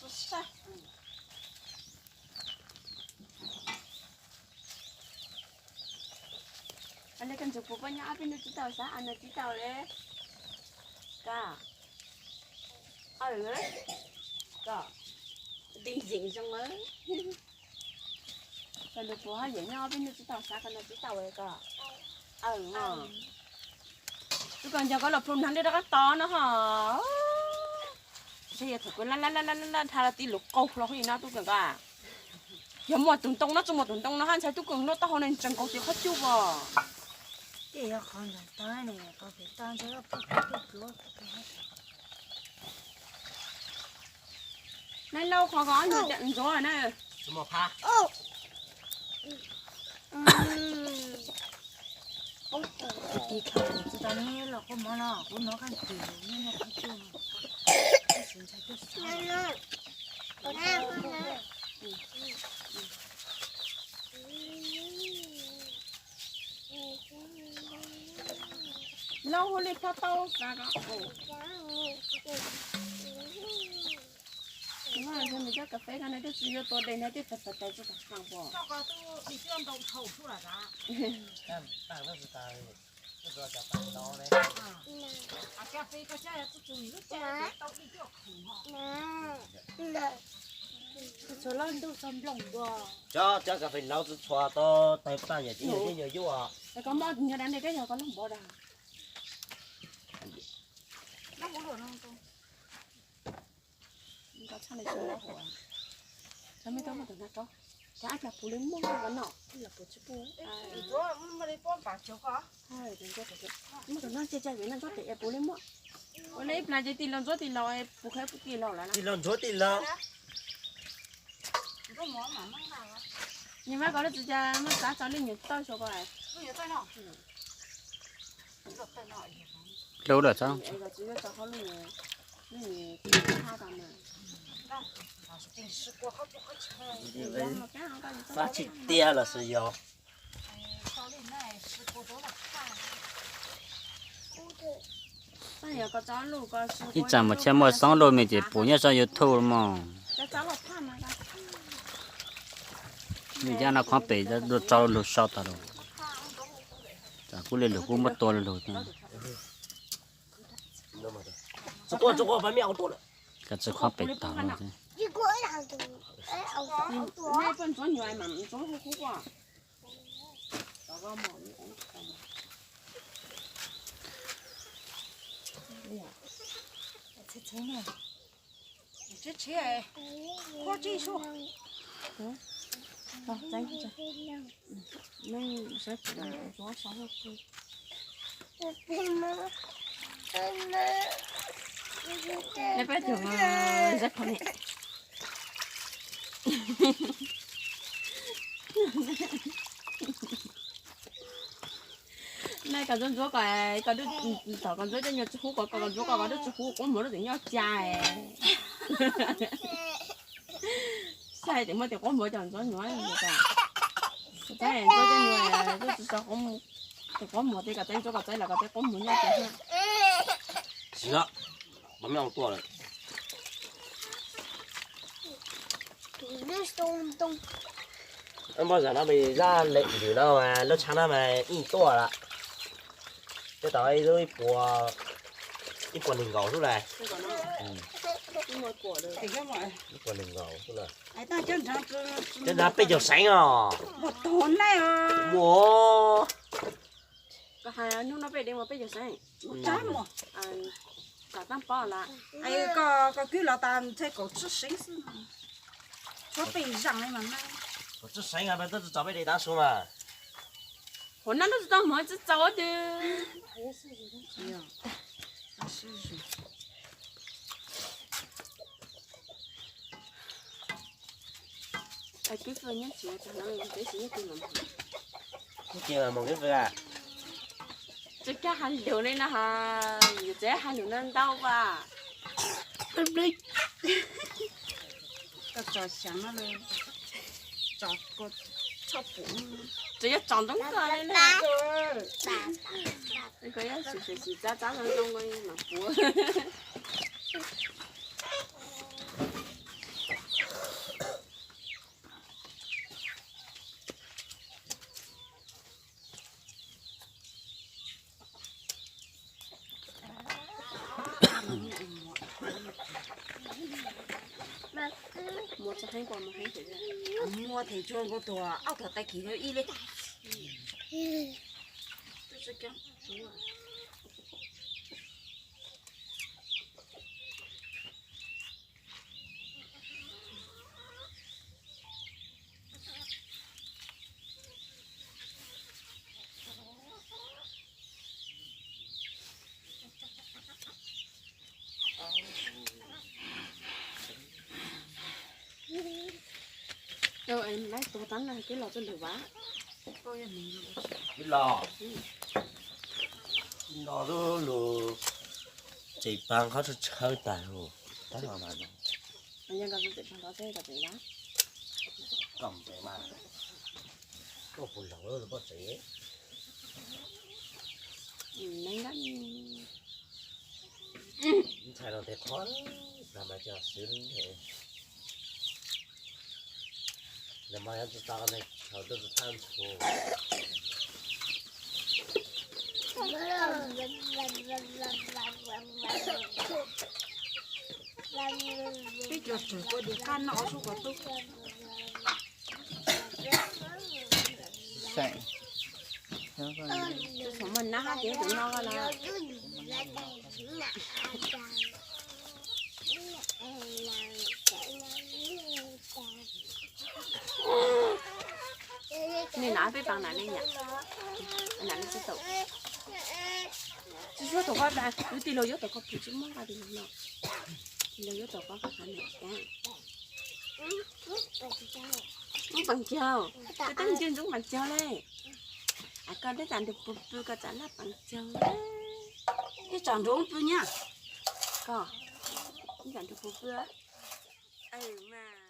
Koj ntsuag puas poj nyob ob peb hnub tsis tau xav, a no tsis tau li. Koj, koj, tij zeem zoo. Koj ntsuag puas haj yam nyob ob peb hnub tsis tau xav, koj no tsis tau li koj. Aw, tub koj nco koj los plhu nag li rov qab tos no ho. Ntshe yog thaum kuv laj laj laj laj laj dhau los tij lus qaug hlo li no tub kawg nkaus. Yog muaj tus ntoo no, tsuas muaj tus ntoo no haj ntshai tub kawg nkaus, taub hau no ntsees nkaus tim qhov cub os. Neb lauj, qhov ko ntsuag na. Ib tug khav tsis tau neb los kua muag no, kuv hnov koj ntxim neb no kuv tsuag. Lauj, hu li phob tau xav ko. Nws cov kas fes ko na twb tsis yuav tua dej na, twb tawg tawg tawg tsis tau qab pom. Cov, cov kas fes laus tsis txhua tau tawg tag yam tib yam tib yam yuj. Koj muab nyuag dab ntawd koj yog koj lub npov dag. Koj txhob li sib npau huav. Koj mej tau muaj tus nag tso, koj ab cas puv li muaj koj noj los puv tsis puv. Muaj tus nag caj caj vim noj ntsuab tes es puv li muaj. Ua li ib plag ces tij laug ntsuab tij laug puv qheb puv tij laug lawm. Tij laug ntsuab tij laug. Nyuag mab ko lub txiv cas muab xav tso lij nyuag tawj xyuas ko. Lub lawm xwb. Fab tsis tiag los sis yog. Ib tsam mus thiaj muaj xoob luj me ces puv nyob saum YouTube mog. Nws cab no qhov pem rau lug sau tas lug. Tsam kuj li lug kuj muab tua lug. Koj tsi qhov pem tag no. Naj koj ntxuav ntxuav ko, koj twb, thaum koj ntxuav cov nyuag tsis huv ko, koj ntxuav ko koj twb tsis huv, quab muag lub tseem nyob cas. Saib tseem muaj tus quab muag coj ntxuav nyuag. Koj txaib ntxuav cov nyuag twb tsis so, tus quab muag tes koj txaib ntxuav koj txaib los koj txaib quab muag nyob cas. Tsis no, pov me tua lawm. Npoj zam no pes zaj lem ntws no mas lub tshab no mas ib tuaj lawm. Coj tau ib lub ib puas, ib puas nees nkaum xwb las. Ib puas nees nkaum xwb las. Cov nrad peb caug seev os. Mus, hnub no peb de mus peb caug seev. Tam tab pob lawm. Koj kwv los tas ntshe kaum tsib seev xwb. Tshuav peb zaaj li mas. Kaum tsib seev mas peb twb tsis txaus peb de tav su mas. Hauv no twb tsis tau hmov tsis txaus twb. Kwv fwj nyob tsev, peb tsis nyob twg los. Tsis kag has lus li no, yus tsev has lus no ntau vas. Koj tso xyaav no, tso, tseem yuav tso ntoo koj li na. Koj yuav sim sim txav txav zoo zoo mas puav. Muaj them tsuag nkaus tuag ob tog tais kis rau ib li. Ib los, ib los lug tseem paag qhov tshawb tshawb tag lug. Koj tsev mas, koj puas laug lawm koj tsev. Ntshai no tes qhov, plag mas coj xwb. Nws mas yog tsis tau ne, thaum twg tsis tau ntshe. Peb cov tswm kua diam qab noj ob sub kua tub. Xeem, tus xav muaj nab hab ces tus noj los. Nej nam peb paas nam li nyam, nam li tsis tau. Tsis suav thaum qhov, yus tig los yuav tau qhov pum tsis muab nqa tig los no. Tig los yuav tau qhov qhov qhov nam cas. Ntxub Npaas Caug, koj teb ntxub Npaas Caug le. Koj teb tsam nrug puag pw koj tsam laj Npaas Caug le. Ib tsam nrug pw nyab. Koj, ib tsam nrug puag pw mas.